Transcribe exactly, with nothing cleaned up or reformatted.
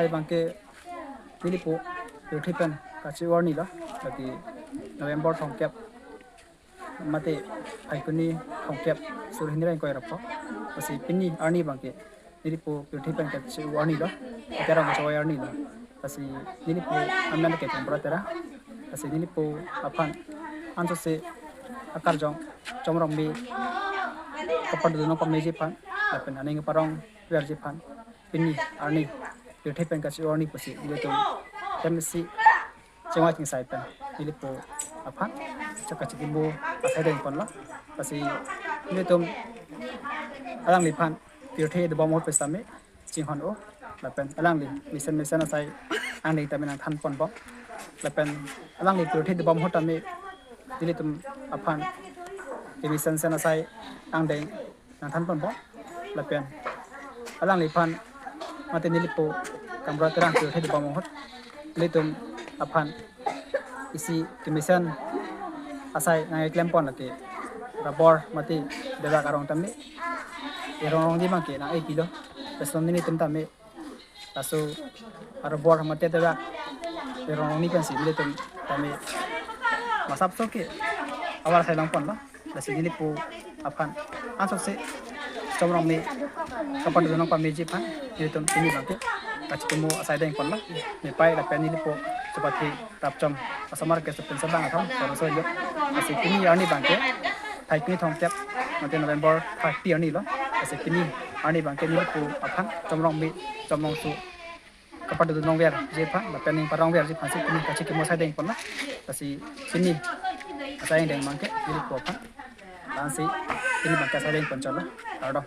Bangke nelipo pirthe pen kachi-o arni lo, lagi November thomkep mate Phaikuni thomkep suri hini ra ingkoi ra pho. Lasi pini arni bangke nelipo pirthe pen kachi-o arni lo, Terang kachi-o arni lo. Lasi nelipo amen ke Kangpra Terang. Lasi nelipo aphan ansose akarjong Chomrong me kapado nong pameji aphan, lapen aning parong verji aphan pini arni pirthe pen kachi-o arni pusi nelitum kemsi chingvai chingsai pen nelipo aphan chakachikimo asai deng ponlo. Lasi nelitum alangliphan pirthe dobom ahut pusitame chinghon-o, lapen alangli mesen mesen asai angdeng tame nangthan ponbom, lapen alangli pirthe dobom ahut tame nelitum aphan kemesen sen asai angdeng nangthan ponbom, lapen alangliphan mate nelipo Kangpra Terang pirthe dobom ahut nelitum aphan isi kemesen asai nangkeklem pon lake rabor mate debak arong tame erong rong di bangke nang-e pilo. Lason nelitum tame laso arobor mate debak erong rong ni pensi nelitum tame masap so ke avar sai long ponlo. Lasi nelipo aphan ansose Chomrong me kapado nong pameji aphan nelitum pini bangke kachikimo asai deng ponlo. Nepai lapen nelipo chupathe rapchom asomar ke sepen sabang athom soroso yo. Lasi pini arni bangke Phaikuni thomkep mate November thirty arni lo. Lasi pini arni bangke nelipo aphan Chomrong me Chomrong su kapado nong verji aphan lapen aning parong verji aphansi pini kachikimo asai deng ponlo. Lasi pini asai deng bangke nelipo aphan. Lasi pini bangke asai deng pon chotlo. Kardom.